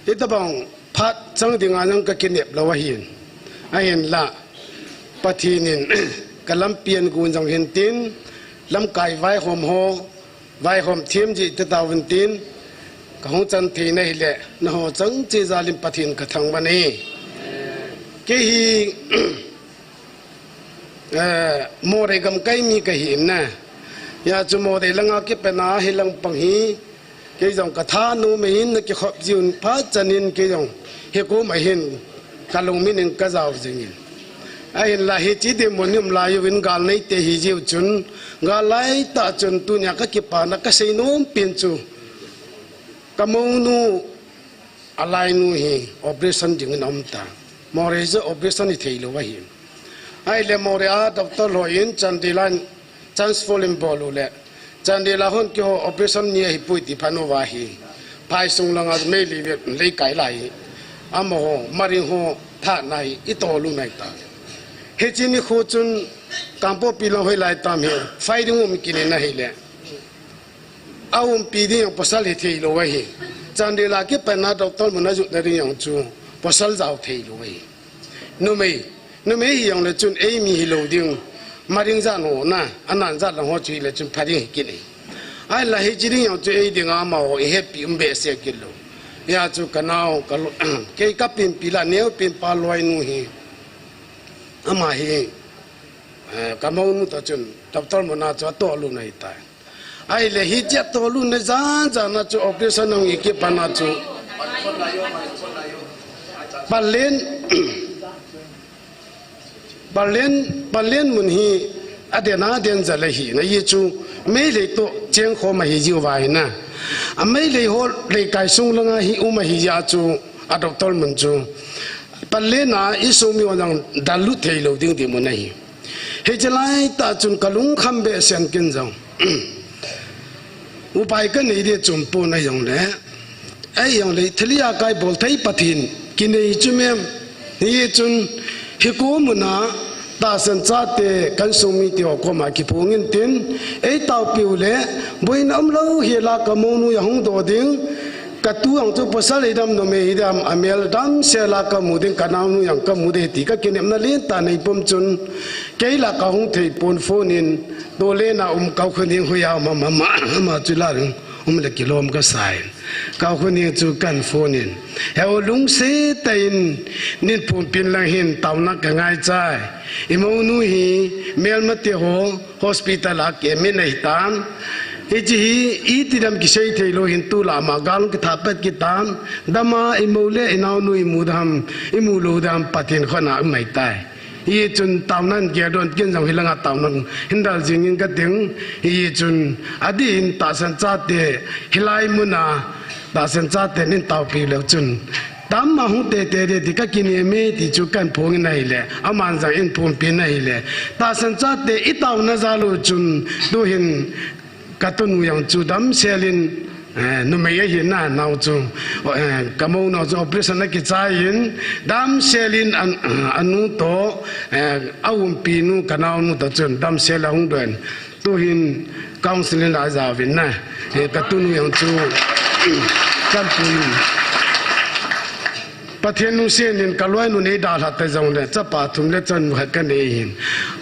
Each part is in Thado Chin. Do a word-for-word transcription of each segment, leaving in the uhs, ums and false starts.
Hitabang phat chang dinga jong kakinep lou ahin. Ahinla, Pathen in kalampi agon jong hintin, lamkai vaihom ho, vaihom them jing tatauvin tin, kahung chan theina hile, nangho chang cheh jal in Pathen kathangvah e. Kei hi, eh, Moreh gamkai mi kahi in na. Hijeh chun Moreh langa kipatna hilang pang hi, kei jong kathanom ahin, nakikhop jiuvin phat chan in kei jong hikoma hin kalungmin in kajao jingin. Ahinla hiche dinmun hi um lai uvin gal neite hijeh chun, gal laitah chun tunia kakipana kaseinom pen chu, kamounu alainu hi operation dingin aumta. Moreh jong operation hithei lou ahi. Ahile Moreh a doctor hon Chandel a transfer in bol uleh, Chandel a hon keiho operation ni ahipoi ti phat uva hi, phaisung langa Meitei vet leikai lai, amaho Maring ho thahatna hi itol u ahitai. Hiche nikho chun Kangpokpi lang hoilai tam hi fighting um kit in ahile, aumpi ding jong pasal hithei lou ahi. Chandel a kipatna doctor mun ajotna ding jong chu pasal jao thei lou ahi. Numei, numei hijongle chun eimi hilou ding, Maring jat ho na, anan jat lang ho chu hile chun pha ding hi kit e. Ahinla hiche ding jong chu ei dinga amaho ihetpi um behseh kit lou. Hijeh chun kanao, ka lo-, kei kapenpi lah, neopenpa loinu hi, ama hi, eh, kamounu toh chun doctor muna chu atol u ahitai. Ahile hiche atol u na jan jan a chu operation ahung kipatna chu, palen, palen, palen mun hi aden aden jal ahi na, hijeh chun Meitei toh chengkhom ahi jiuva hi na. A Meitei ho leikai sung langa hi um ahi jeh chun, a doctor mun chu palen a isung mi ho jong dallut thei lou ding dinmun ahi. Hiche laitah chun kalungkham behseh in ken jong upai kanei ding chu umpon ahijongle, ahijongle thilha kaibol thei Pathen kinei chu mem. Hijeh chun hikoma tahsan chate kansung mite ho koma kiphongin tin, eitaopiu le, boina umlou hela kamounu ahung doh ding, katu jong chu pasal hidam numei hidam, amel damsel a kamu ding, kanaonu jong kamu ding ti kakinepna lentah neipum chun, kei lah kahung theipon phone in, Tollen a um Kaokhoneng hoiya um ham, ama, ama chu lah um le kilom kasa in, Kaokhoneng chu kahin phone in, Heu, lungset tah in neiphonpin lang hin taona kangaichai. Imounu hi melmate ho hospital a kemmin ahitan. Hiche hi itidam kisei theilou hin tulai ama gal kithat pat kitan. Dama imou le inaonu imu dam, imu lou dam Pathen khut a um ahitai. Hichun taona hin geldoh in ken jong hilanga taona hin dal jingin kating. Hichun adih in tahsan chate hilai muna tahsan chate neitaopi leu chun, dam ahung teitei ding ti kakinem e ti chu kahin phongin ahile, aman jong eiphonpin ahile, tahsan chate itaona jal u chun, tuhin katunu jong chu damsel in, eh, numei ahi na nao chu, eh, kamounu chu operation akichai in, damsel in an, anu toh, eh, aumpinu kanaonu toh chun damsel ahung doh in, tuhin counseling a ajaovin na, eh, katunu jong chu kahin pui in. Pathen lungset in kaloinu neidalhah ta jongle chapa thum le chanu khat kanei hin.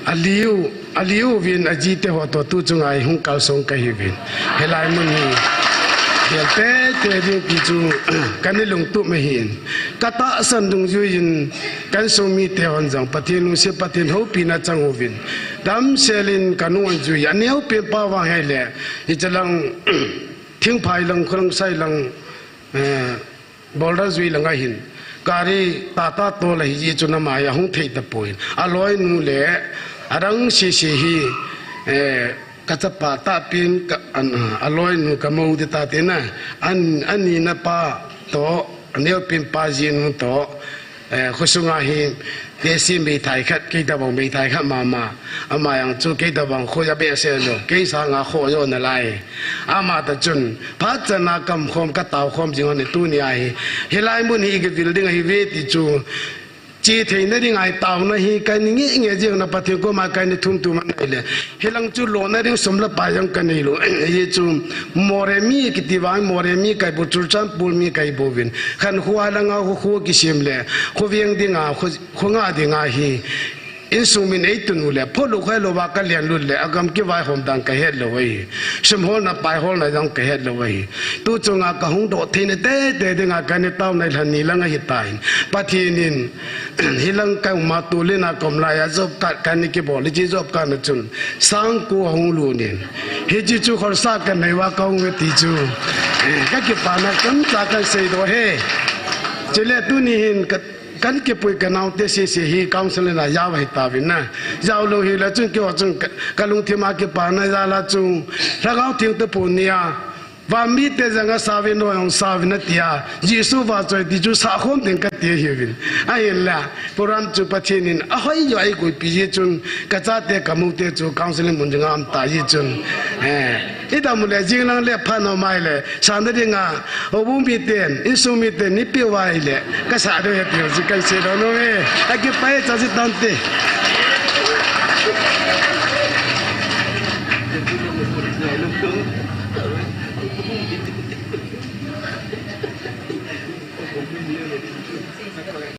Aliu, aliu vin ajite ho toh tu chunga hung kalsong kahiuvin. Hilai mun hi gel teitei ding ti chu kana lungtup ahin. Katahsan dungjuiyin kansung mite hon jong Pathen lungset, Pathen houpina chang uvin, damsel in kanung anjui, aneopenpa vang hile, hichelang, Thingphai lang, Khorangsai lang, eh, Boulder jui langa hin gari tata tol ahi jeh chun ama hi ahung thei tapoi. Aloinu le adang sese hi, eh, kachapa tahpin ka, an, aloinu kamou ding tate na, an, anina pa toh, aneopenpa jinu toh, eh, khosunga hi, tesi meithai khat, kei tabang meithai khat mama, ama jong chu kei tabang khoja behseh lou, kei sanga khoh jo nalai. Ama toh chun phat chan a kamkhom, kataokhom jing hon tunia hi, hilai mun hi kivil ding ahiuve ti chu, che theina dinga taona hi kahin nge nge jeng na Pathen koma kahin thum thum anei le. Hilang chu lona ding sum le pai jong kanei lou. Hichu Moremi kiti vang, Moremi kahi bou, Churachandpur mi kahi bouvin. Khankho langa kho, kho kisem le, kho veng dinga, kho, kho nga dinga hi. Insung min eitun u le, pholou khailou va kalen lut le, agam kivaihom dan kahet lou ahi. Sum holna pai holna jong kahet lou ahi. Tu chunga kahung doh theina teitei dinga kahin taona hi lhan ni langa hitan. Pathen in, hilang kauma tulin a kom laiya job card kahin kibol, hiche job card na chun sang ko ahung lut in. Hiche chu khorsa kanei uva kahung ve ti chu. Kakipana chomcha kahin seidoh e. Chule tuni hin ka, kahin kipui kanaote sese hi counseling a jao ahi tauvin na. Jao lou hile chun keiho chun ka, kalungthim a kipana jal a chu. Lhagao Theng tapon nia. Van mite janga sauvin, noi hung sauvin atia, Jesu vahchoi ti chu sahkhom ding kati ahiuvin. Ahinla, program chu Pathen in ahoi jo eikoipi ji chun, kachate kamute chu counseling mun jing a um ta ji chun. Eh, idam le jing lang le pha nom mai le, sana dinga, houbung miten, insung miten, neipeh uva ahile, kasah diu ahi ti chu kahin seidoh nom e, akipah e, cha ji tante.